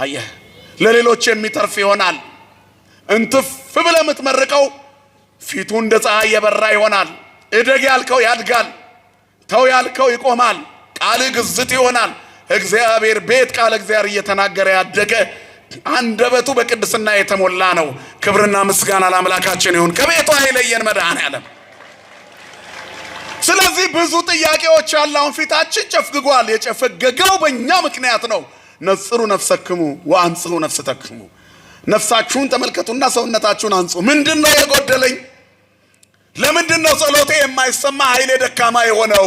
አየህ፣ ለሌሎች የሚተርፍ ይሆናል። እንትፍ ብለህ የምትመርቀው ፊቱ እንደ ፀሐይ የበራ ይሆናል። እደግ ያልከው ያድጋል። ተው ያልከው ይቆማል። ቃልህ ግዝት ይሆናል። እግዚአብሔር ቤት ቃል እግዚአብሔር እየተናገረ ያደገ አንደበቱ በቅድስና የተሞላ ነው። ክብርና ምስጋና ለአምላካችን ይሁን። ከቤቱ አይለየን መድኃኔዓለም። ስለዚህ ብዙ ጥያቄዎች አሉ። አሁን ፊታችን ጨፍግጓል። የጨፈገገው በእኛ ምክንያት ነው። ነጽሩ ነፍሰክሙ ወአንጽሑ ነፍሰተክሙ፣ ነፍሳችሁን ተመልከቱና ሰውነታችሁን አንጹ። ምንድን ነው የጎደለኝ? ለምንድን ነው ጸሎቴ የማይሰማ ኃይሌ ደካማ የሆነው?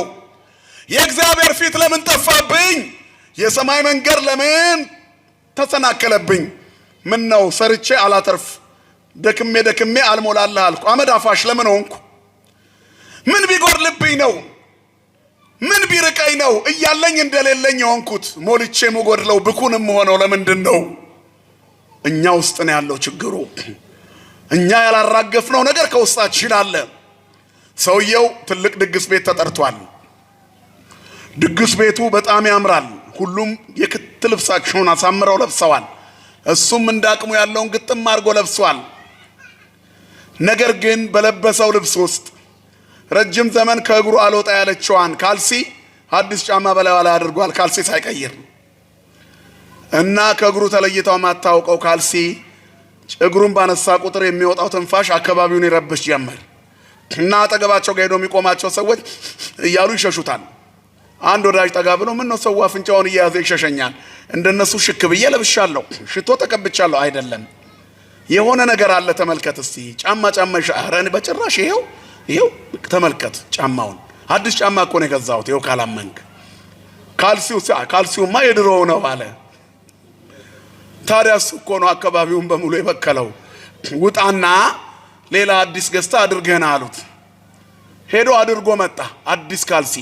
የእግዚአብሔር ፊት ለምን ጠፋብኝ? የሰማይ መንገድ ለምን ተሰናከለብኝ? ምን ነው ሰርቼ አላተርፍ፣ ደክሜ ደክሜ አልሞላልህ አልኩ። አመድ አፋሽ ለምን ሆንኩ? ምን ቢጎድልብኝ ነው? ምን ቢርቀኝ ነው እያለኝ እንደሌለኝ የሆንኩት? ሞልቼ የምጎድለው ብኩን የምሆነው ለምንድን ነው? እኛ ውስጥ ነው ያለው ችግሩ። እኛ ያላራገፍነው ነገር ከውስጣችን አለ። ሰውየው ትልቅ ድግስ ቤት ተጠርቷል። ድግስ ቤቱ በጣም ያምራል። ሁሉም የክት ልብሳቸውን አሳምረው ለብሰዋል። እሱም እንዳቅሙ ያለውን ግጥም አድርጎ ለብሷል። ነገር ግን በለበሰው ልብስ ውስጥ ረጅም ዘመን ከእግሩ አልወጣ ያለችዋን ካልሲ አዲስ ጫማ በላዩ ላይ አድርጓል፣ ካልሲ ሳይቀይር እና ከእግሩ ተለይታው ማታውቀው ካልሲ እግሩን ባነሳ ቁጥር የሚወጣው ትንፋሽ አካባቢውን ይረብሽ ጀመር እና አጠገባቸው ጋር ሄዶ የሚቆማቸው ሰዎች እያሉ ይሸሹታል። አንድ ወዳጅ ጠጋ ብሎ ምን ነው ሰው አፍንጫውን እየያዘ ይሸሸኛል? እንደነሱ ሽክ ብዬ ለብሻለሁ፣ ሽቶ ተቀብቻለሁ። አይደለም የሆነ ነገር አለ፣ ተመልከት እስቲ ጫማ ጫማ ኧረ በጭራሽ ይሄው ይሄው ተመልከት ጫማውን፣ አዲስ ጫማ እኮ ነው የገዛሁት። ይኸው ካላመንክ ካልሲው ካልሲውማ የድሮው ነው አለ። ታዲያ እሱ እኮ ነው አካባቢውን በሙሉ የበከለው። ውጣና ሌላ አዲስ ገዝታ አድርገህና አሉት። ሄዶ አድርጎ መጣ። አዲስ ካልሲ፣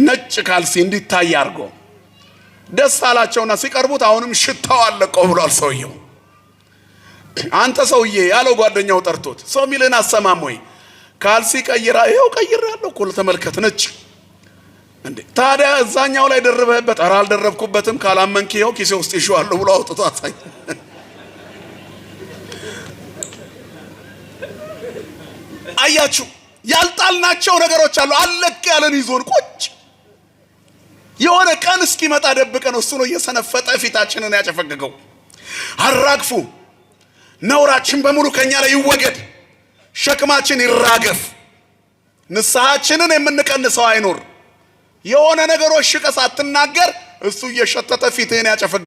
ነጭ ካልሲ እንዲታይ አድርጎ ደስ አላቸውና ሲቀርቡት አሁንም ሽታው አለቀው ብሏል ሰውየው። አንተ ሰውዬ ያለው ጓደኛው ጠርቶት፣ ሰው ሚልህን አሰማም ወይ? ካልሲ ቀይራ፣ ይኸው ቀይሬያለሁ እኮ ተመልከት፣ ነጭ። እንዴ ታዲያ እዛኛው ላይ ደርበህበት? ኧረ አልደረብኩበትም፣ ካላመንክ ይኸው ኪሴ ውስጥ ይዤዋለሁ ብሎ አውጥቶ አሳይ። አያችሁ፣ ያልጣልናቸው ነገሮች አሉ። አለቅ ያለን ይዞን ቁጭ የሆነ ቀን እስኪመጣ ደብቀን እሱ ነው እየሰነፈጠ ፊታችንን ያጨፈገገው። አራግፉ፣ ነውራችን በሙሉ ከኛ ላይ ይወገድ፣ ሸክማችን ይራገፍ፣ ንስሐችንን የምንቀንሰው አይኖር። የሆነ ነገሮች ሽቀ ሳትናገር እሱ እየሸተተ ፊትህን ያጨፈግጋል።